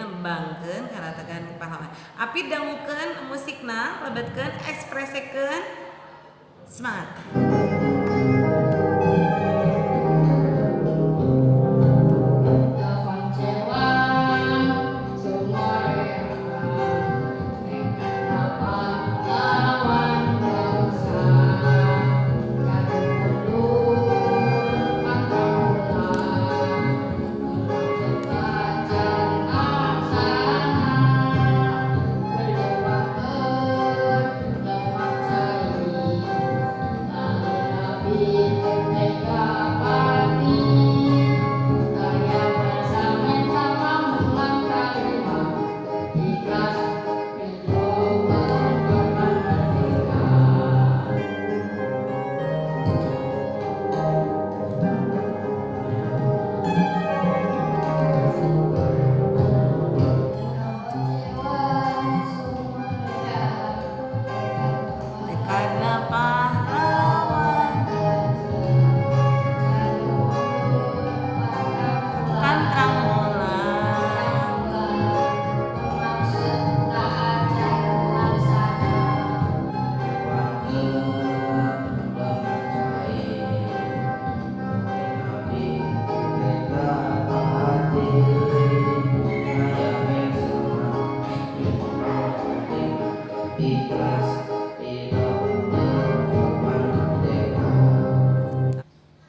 Nembangkeun karatagan pahlawan. Api dangukeun musikna, lebetkeun, ekspresikeun. Semangat.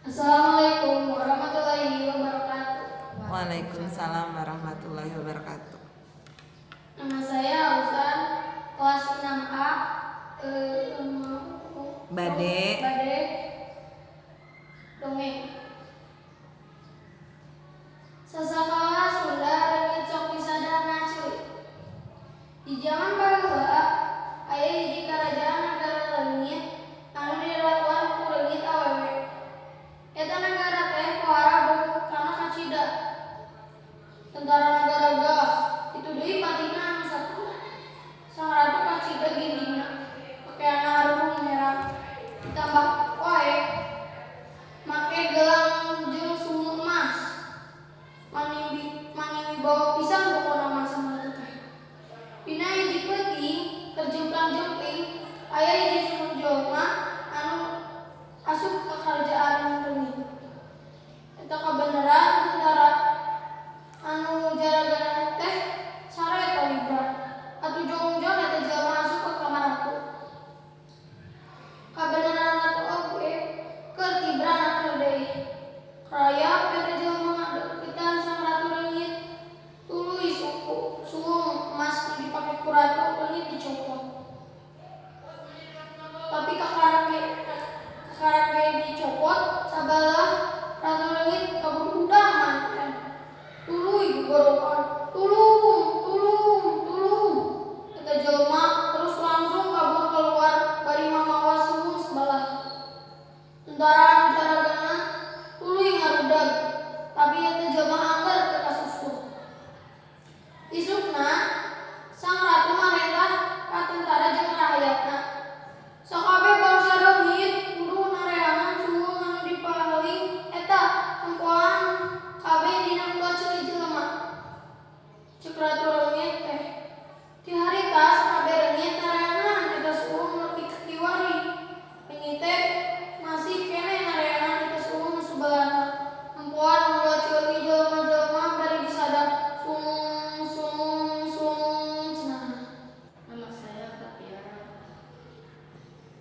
Assalamualaikum warahmatullahi wabarakatuh. Waalaikumsalam warahmatullahi wabarakatuh. Nama saya Ausan, kelas 6A. Bade dongeng. Sasakala Sunda reungit sok disadana ceuli. Di jaman baheula aya hiji karajaan nagara leungit anu diratuan ku reungit awewe. Eta nagara teh pohara kana kacida. Tentara nagara gah, kitu deui patihna anu satu. Sang ratu kacida gindingna, pakeanna harurung merah. Ditambah wae make gelang jeung sumur emas. Mani wibawa pisan pokona mah sang ratu teh. Dina hiji peuting keur jemplang-jempling aya hiji sumur jelema anu asup ka karajaan reungit. Eta kabeneran tentara anu jaragana teh sare talibra. Atuh jongjon eta jelema asup ka kamar ratu. Kabeneran ratu oge keur tibra naker deui. Karayap eta jelema ngadeuketan sang ratu reungit. Tuluy suung emas nu dipake ku ratu reungit dicopot. Tapi kakarak ge dicopot sabalah ratu reungit kabur hudang manten. Tuluy gogorokan, tulung, tulung, tulung. Eta jelema terus langsung kabur keluar bari mamawa suung sebelah. Tentara anu jaragana tuluy ngarudag, tapi eta jelema angger teu kasusul. Isukna sang ratu marentah ka tentara jeung rahayatna. Sakabeh bangsa reungit kudu nareangan suung anu dipaling eta tempoan kabeh dina dua ceuli jelema. Ceuk ratu reungit teh. Ti harita sakabeh reungit nareangan eta suung nepi ka kiwari. Reungit teh masih keneh nareangan eta suung nu sebelahna. Tempoan dua ceuli jelema-jelema bari disadap suung suung suung cenah. Nama saya Katiara.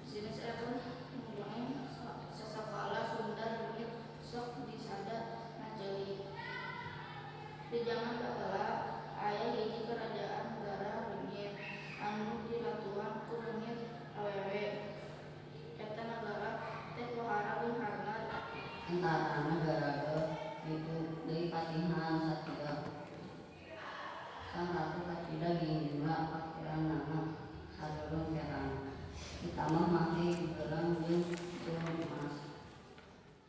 Di sini saya akan mendongeng sasakala Sunda reungit sok disada na ceuli. Di jaman baheula aya hiji kerajaan negara reungit anu diratuan ku reungit awewe. Eta nagara teh pohara beungharna. Tentara nagara gah kitu deui patihna anu satiga. Sang ratu kacida gindingna pakeanana harurung terang. Ditambah make gelang jeung suung emas.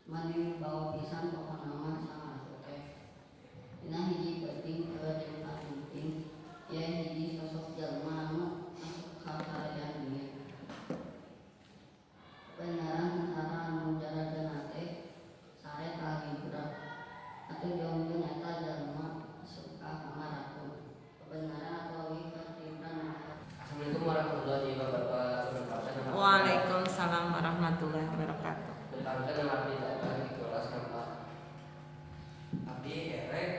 Mani wibawa pisan pokona mah sang ratu teh. Dina hiji peuting keur jemplang-jempling aya hiji sosok jelema anu asup ka karajaan reungit. Kabeneran tentara anu jaragana teh sare talibra. Atuh jongjon eta jelema asup ka kamar ratu. Waalaikumsalam warahmatullahi wabarakatuh. Tentangkeun abdi datang di kelas sampah. Abdi erek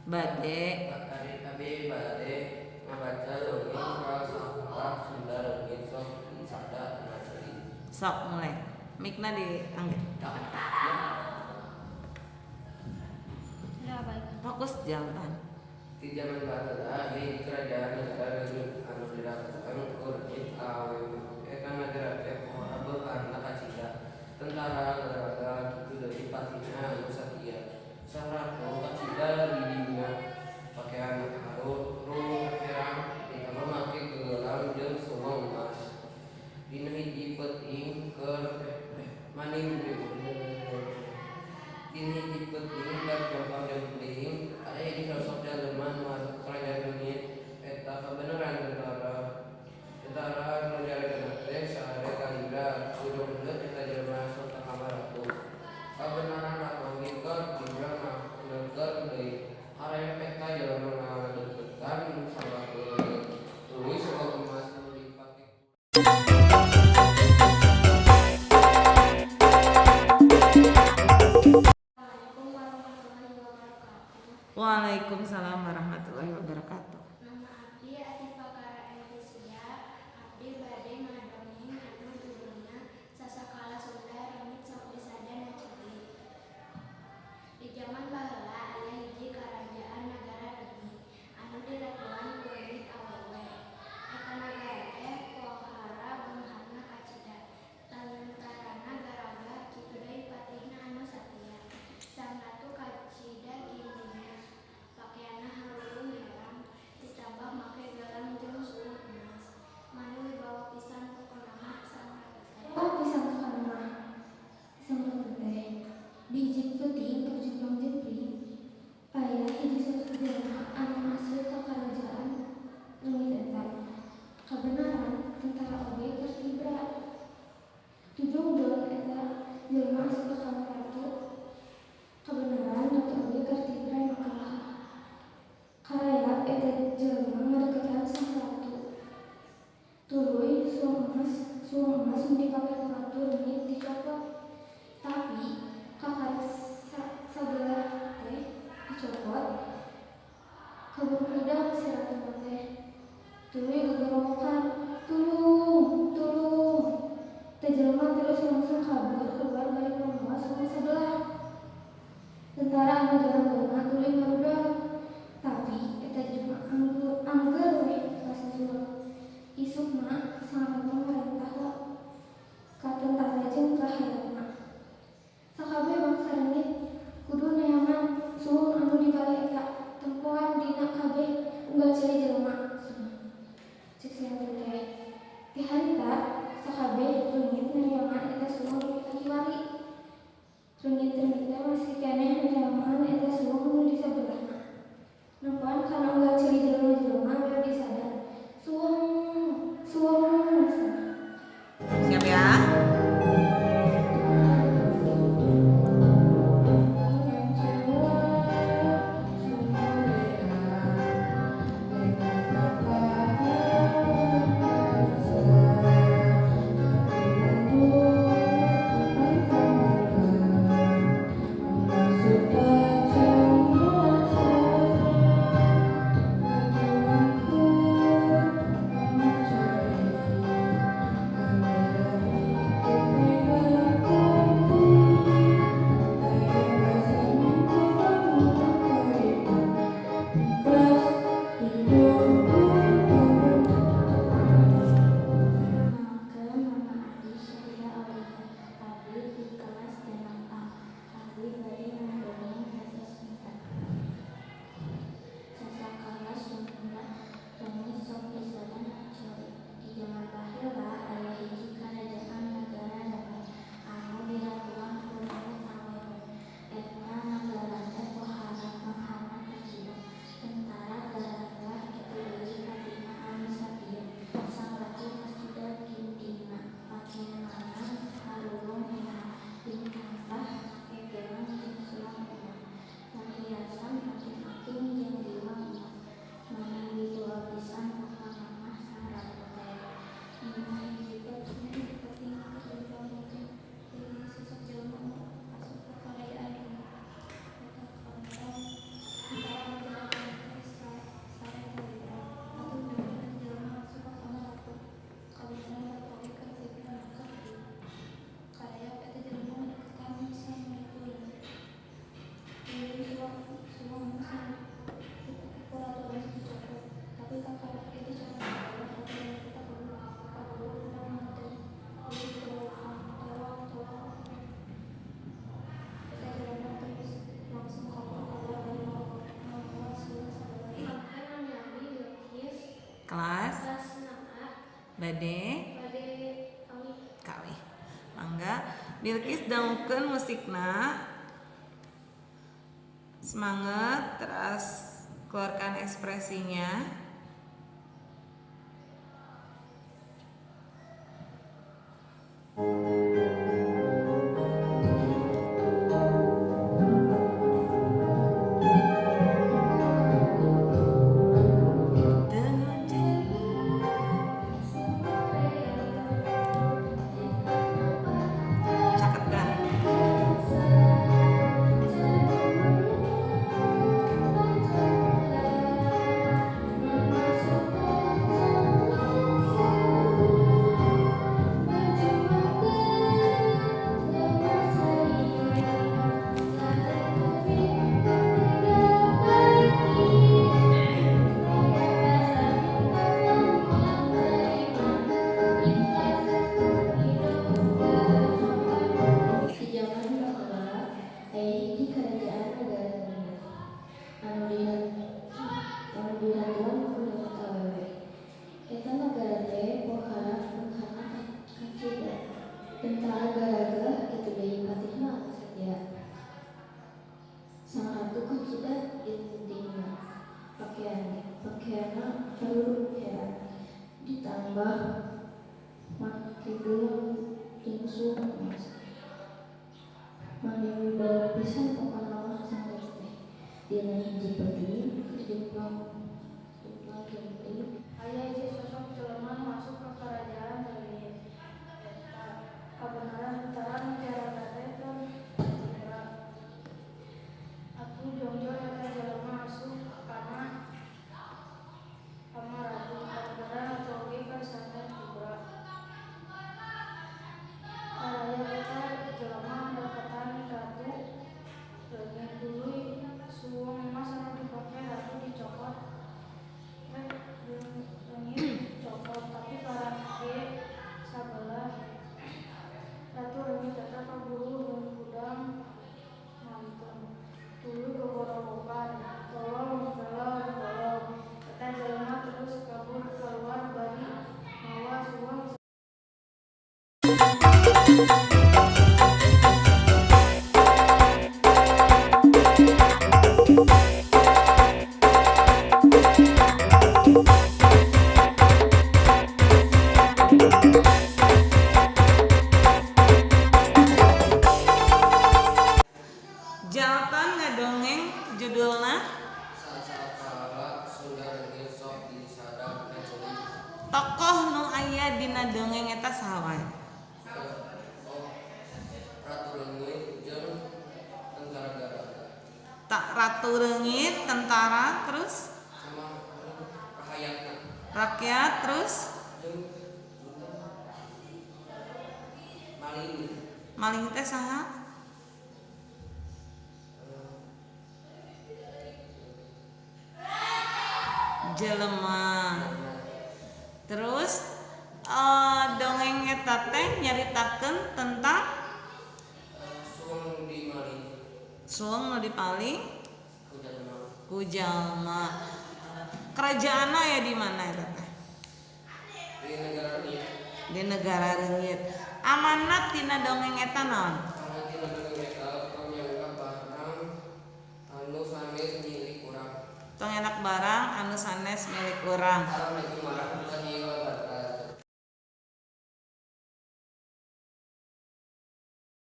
Bade abdi bade ngabaca dongeng sampah Sunda reungit sok disada ngaceli. Sok mulai. Mikna diangge. Fokus jantan. Di zaman baheula di kerajaan negara reungit anu diratukan ku reungit awewe. Eta nagara teh pohara beungharna kacida. Tentara garaga kitu deui patihna anu satia. Sang ratu kacida gigina pakean harurung herang ditambah make gegelang jeung suweng emas. Dina hiji peuting keur maning dina hiji peuting keur jemplang-jempling aya hiji sosok jelema nu asup kerajaan reungit. Eta kabeneran tentara. Tentara nu jarekeunna teh saare kalibra ujung-ujung eta jelema asup ka kamar ratu. Kabeneran ratu oge keur tibra ngeukeun deui. Harayap eta jelema ngadeuketan sabageun. Tuluy suweng emas nu dipake. Assalamualaikum warahmatullahi wabarakatuh. Waalaikumsalam warahmatullahi wabarakatuh. Nama abdi Atifa Kara Elisia. Abdi bade ngadongeng anu judulna Sasakala Sunda Reungit Sok Disada Naceli. Di jaman baheula aya hiji karajaan nagara reungit anu diratuan ku reungit awewe. Eta nagara teh pohara beungharna kacida. Tantarana garaga kitu deui patihna anu satia. Sang ratu kacida gindingna, pakeanna harurung herang ditambah make gelang jeung suwung emas. Mani wibawa pisan pokona mah sang ratu teh. Oh, pisan pokona mah sang ratu teh. Di hiji peuting keur jemplang-jempling aya hiji sosok jelema anu asup ka karajaan reungit eta. Kabeneran tentara oge keur tibra. Tujungdeun eta jelema asup ka kamar ratu. Kabeneran ratu oge keur tibra makalah. Karayap eta jelema ngadeukeutan sang ratu. Tuluy suwung emas nu dipake ku ratu reungit dicopot. Tapi kakarek sabelah teh dicopot kabur hudang si ratuna teh. Tuluy gogorowokan, "Tulung, tulung." Teh jelema terus langsung kabur keluar bari mamawa suwung sabelah. Tentara anu jarageuna tuluy ngarudag. Tapi eta jelema angger we kasusul. Isukna sang ratu marentah ka tentara jeung ka hayatna. Sakabeh bangsa reungit kudu neangan suwung anu dipalih eta tempoan dina kabeh unggal ceuli jelema. Ceuk si ratu teh. Ti harita sakabeh reungit neangan eta suwung nepi ka kiwari. Reungit-reungit teh masih keneh neangan eta suwung nu di sabelahna. Nempoan kana unggal ceuli jelema-jelema bari disada. Suwung, suwung cenah. Siap ya? Kalih. Mangga Bilqis dangukeun musikna. Semangat, terus keluarkan ekspresinya. Tentara garaga kitu deui patihna anu satia. Sang ratu kacida dindingna pakeanna harurung heran ditambah make gelang tungsung emas. Mani wibawa pisan pokona mah sang ratu teh. Dina hiji peuting keur jumplang-jumpling Aya hiji sosok jelema nu asup ka karajaan leungit. Eta kabeneran tentara nu jarada teh keur tibra. Atuh jongjo eta jelema asup kana kamar ratu. Kabeneran ratu oge keur santai tibra. Karayap eta jelema ngadeukeutan ratu leungit tuluy suwung emas anu dipake ratu dicokot. Leungit dicokot tapi parake sabelah. Ratu leungit eta kaburu hudang mantun. Tuluy gogorowokan, "Tolong, tolong, tolong." Eta jelema terus kabur kaluar bari mawa suwung. Jaltan ngadongeng judulna Sasakala Sunda leungit sok disada ngaceulik. Tokoh nu aya dina dongeng eta saha wae? Oh, Ratu Leungit jeung tentara garaga. Tak Ratu Leungit, tentara, terus sama rahayatna. Rakyat, terus jeung maling. Maling teh saha? Jelema. Terus dongeng eta teh nyaritakeun tentang suweng di maling. Suweng nu dipaling ku jalma. Kerajaanna aya di mana eta teh? Di negara Reungit. Di negara Reungit. Amanat tina dongeng eta naon? Amanat tina dongeng eta tong nyandak barang anu sanes milik urang. Tong nyandak barang anu sanes milik urang. Assalamualaikum warahmatullahi wabarakatuh.